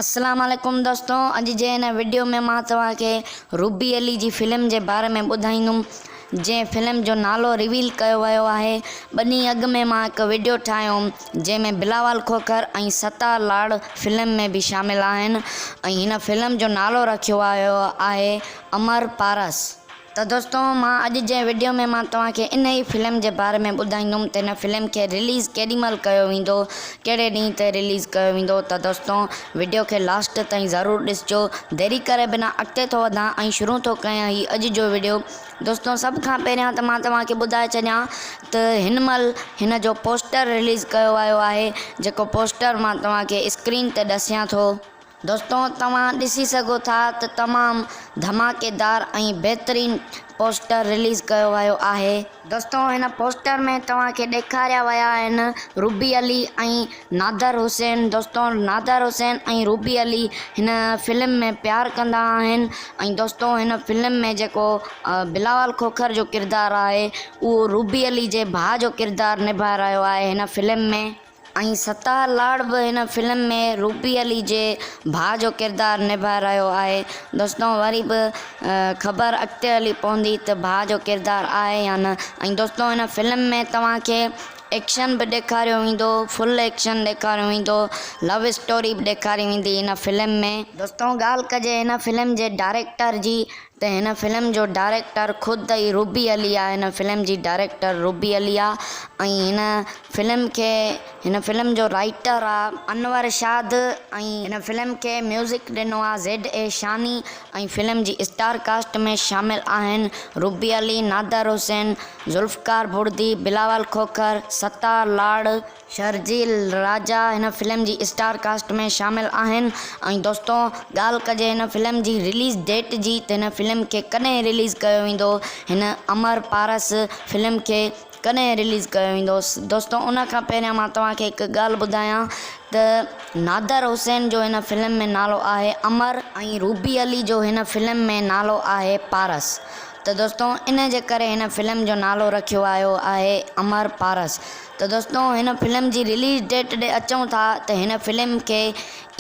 السلام عليڪم دوستو اڄ جي هن وڊيو ۾ مان توهان کي روبي علي جي فلم جي باري ۾ ٻڌائيندم جنهن فلم جو نالو ريويل ڪيو ويو آهي ٻه ڏينهن اڳ ۾ مان هڪ وڊيو ٺاهيو جنهن ۾ بلاول کوکر ۽ ستار لاڙ فلم ۾ به شامل آهن ۽ هن فلم جو نالو رکيو ويو آهي امر پارس. ته دوستو مان اڄ جي وڊيو ۾ مان توهان کي ان ئي فلم جي باري ۾ ٻڌائيندم ته هن فلم کي رليز ڪيڏي مهل ڪيو ويندو ڪهڙي ڏينهن تي رليز ڪيو ويندو ته دوستو وڊيو کي لاسٽ تائين ضرور ڏسجو ديري ڪري بنا اڳتي ٿو وڌان ۽ شروع ٿو ڪيان هي اڄ جو وڊيو دوستو سڀ کان پهريان ته مان توهان کي ٻڌائي ڇڏيان ته هن مهل هن جو پوسٽر رليز ڪيو ويو آهي جيڪو پوسٽر مان توهان کي اسڪرين تي ڏسيان ٿو. دوستو توهان ڏسي سگهو ٿا ته تمام ڌماڪيدار ۽ بهترين پوسٽر رليز ڪيو ويو آهي. دوستو هن پوسٽر ۾ توهان کي ڏيکاريا ويا آهن روبي علي ۽ نادر حسين دوستو نادر حسين ۽ روبي علي هن فلم ۾ پيار ڪندا آهن ۽ دوستو هن فلم ۾ جيڪو بلاول کوکر جو ڪردار آهي اهو روبي علي جي ڀاء جو ڪردار نڀائي رهيو آهي هن فلم ۾. ۽ ستار لاڙ به هن فلم ۾ روبي علي جي ڀاء جو ڪردار نڀائي رهيو آهي. دوستو وري به خبر اڳتي هلي پوندي ته ڀاء جو ڪردار آهي يا نه ۽ دوستو هن فلم ۾ توهان کي ايڪشن به ڏيکاريو ويندو فل ايڪشن ڏيکاريو ويندو لو اسٽوري به ڏيکاري ويندي هن فلم ۾. دوستو ڳالهه ڪجي هن فلم جي ڊائريڪٽر جي ته هن فلم جو ڊائريڪٽر خود ئي روبي علي آ هن فلم جي ڊائريڪٽر روبي علي آ ۽ هن فلم کي هن فلم جو رائيٽر آ انور شاد ۽ هن فلم کي ميوزڪ ڏنو آ زيڊ اي شاني ۽ فلم جي اسٽار ڪاسٽ ۾ شامل آهن روبي علي، نادر حسين، ذوالفقار بڙدي، بلاول کوکر، ستار لاڙ، شرجيل راجا هن فلم جي اسٽار ڪاسٽ ۾ شامل آهن ۽ دوستو ڳالهه ڪجي هن فلم جي رليز ڊيٽ جي ته هن فلم کي ڪڏهن رليز ڪيو ويندو هن امر پارس فلم کي ڪڏهن رليز ڪيو ويندو دوستو ان کان پهريان مان توهان کي هڪ ڳالهه ٻڌايان ته نادر حسين جو هن فلم ۾ نالو آهي امر ۽ روبي علي جو هن فلم ۾ نالو آهي پارس ته دوستو ان جي ڪري هن فلم جو نالو رکيو آيو آهي امر پارس ته دوستو هن فلم جي رليز ڊيٽ ڏي اچون ٿا ته هن فلم کي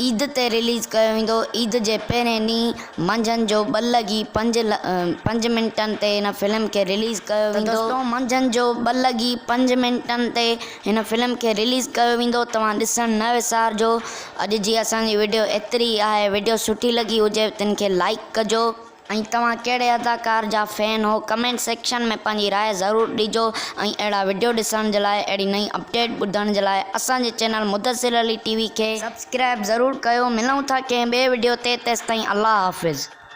عيد تي رليز ڪيو ويندو عيد جي پهرين ڏينهن منجهند جو ٻه لڳي پنج پنج منٽن تي هن فلم کي رليز ڪيو ويندو دوستو منجهند جو ٻه لڳي پنج منٽن تي هن فلم کي رليز ڪيو ويندو توهان ڏسڻ نه وسارجو اڄ جي اسان جي وڊيو ايتري آهي وڊيو سٺي لڳي هجي تن کي لائيڪ ڪجو. ۽ توهان ڪهڙي اداڪار جا فين هو ڪمينٽ سيڪشن ۾ پنهنجي راء ضرور ڏجو ۽ اهڙا وڊيو ڏسڻ جي لاء اهڙي نئين اپڊيٽ ٻڌڻ جي لاء اسان جي channel Mudassir Ali T V کي سبسڪرائب ضرور ڪيو ملون ٿا ڪنهن ٻئي وڊيو تي تيستائين الله حافظ.